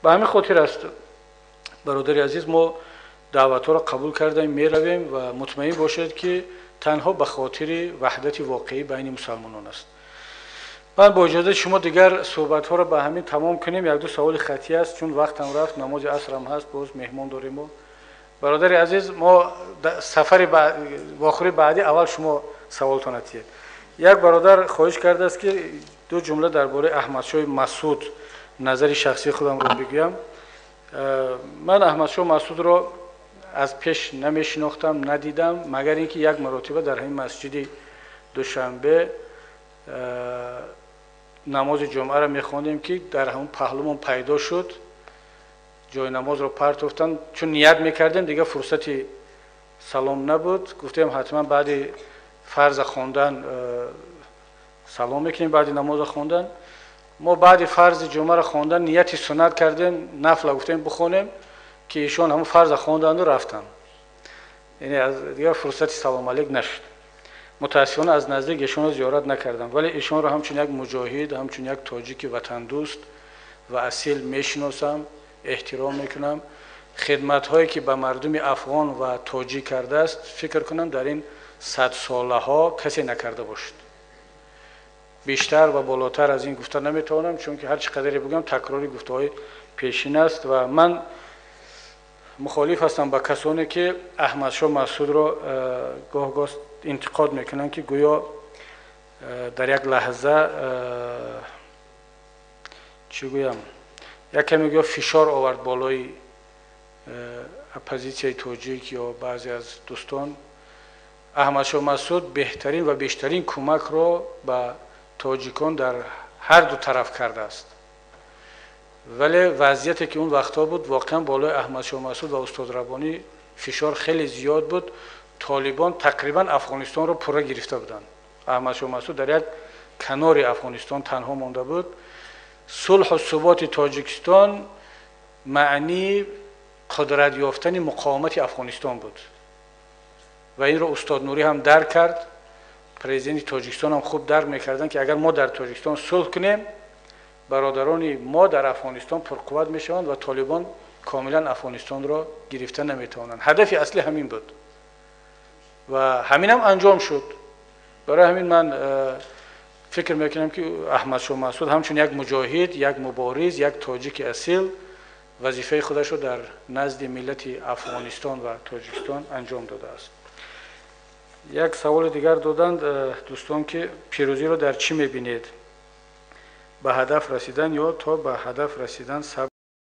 Ба ҳамин хотир аст, бародари азиз, мо даъватҳоро қабул кардаем, меравем ва мутмаин бошед, ки танҳо ба хотири ваҳдати воқеӣ байни мусалмонон аст. Ман бо иҷозати шумо дигар суҳбатҳоро ба ҳамин тамом кунем. Якду саволи хатӣ аст, чун вақтам рафт, намози асрам ҳаст, боз меҳмон дорем. Мо, бародари азиз, мо сафари вохӯри баъдӣ аввал шумо саволтон атиед. Як бародар хоҳиш кардааст, ки ду ҷумла дар бораи Аҳмадшоҳи Масуд назари шахсии худамро бигӯям. Ман Аҳмадшоҳ Масудро аз пеш намешинохтам, надидам, магар ин ки як маротиба дар ҳамин масҷиди Душанбе намози ҷумъаро мехондем, ки дар ҳамон паҳлумон пайдо шуд, ҷои намозро партофтанд. Чун ният мекардем, дигар фурсати салом набуд. Гуфтем, ҳатман баъди фарза хондан салом мекунем. Баъди намоза хондан мо баъди фарзи ҷумъаро хондан нияти суннат кардем, нафла гуфтем бихонем, ки ишон ҳамон фарза хонданду рафтанд. Яъне дигар фурсати салом алейк нашуд. Мутаассифона, аз наздик ишонро зиёрат накардам, вале ишонро ҳамчун як муҷоҳид, ҳамчун як тоҷики ватандӯст ва асил мешиносам, эҳтиром мекунам. Хидматҳое ки ба мардуми афғон ва тоҷик кардааст, фикр кунам, дар ин садсолаҳо касе накарда бошад. Бештар ва болотар аз ин гуфта наметавонам, чунки ҳар чӣ қадаре бигӯям, такрори гуфтаҳои пешин аст. Ва ман мухолиф ҳастам ба касоне ки Аҳмадшоҳ Масудро гоҳ гоҳ интиқод мекунанд, ки гӯё дар як лаҳза, чӣ гӯям, як каме гӯё фишор овард болои оппозитсияи тоҷик ё баъзе аз дӯстон. Аҳмадшоҳ Масуд беҳтарин ва бештарин кӯмакро ба тоҷикон дар ҳар ду тараф кардааст, вале вазъияте ки он вақтҳо буд, воқеан болои Аҳмадшоҳ Масуд ва устод Рабонӣ фишор хеле зиёд буд. Толибон тақрибан Афғонистонро пурра гирифта буданд. Аҳмадшоҳ Масуд дар як канори Афғонистон танҳо монда буд. Сулҳу суботи Тоҷикистон маънии қудрат ёфтани муқовимати Афғонистон буд ва инро устод Нурӣ ҳам дарк кард, президенти Тоҷикистон ҳам хуб дарк мекарданд, ки агар мо дар Тоҷикистон сулҳ кунем, бародарони мо дар Афғонистон пурқувват мешаванд ва толибон комилан Афғонистонро гирифта наметавонанд. Ҳадафи аслӣ ҳамин буд ва ҳаминам анҷом шуд. Барои ҳамин ман фикр мекунам, ки Аҳмадшоҳ Масуд ҳамчун як муҷоҳид, як мубориз, як тоҷики асил вазифаи худашро дар назди миллати Афғонистон ва Тоҷикистон анҷом додааст. Як саволи дигар доданд дӯстон, ки пирӯзиро дар чӣ мебинед: ба ҳадаф расидан ё то ба ҳадаф расидан сабр?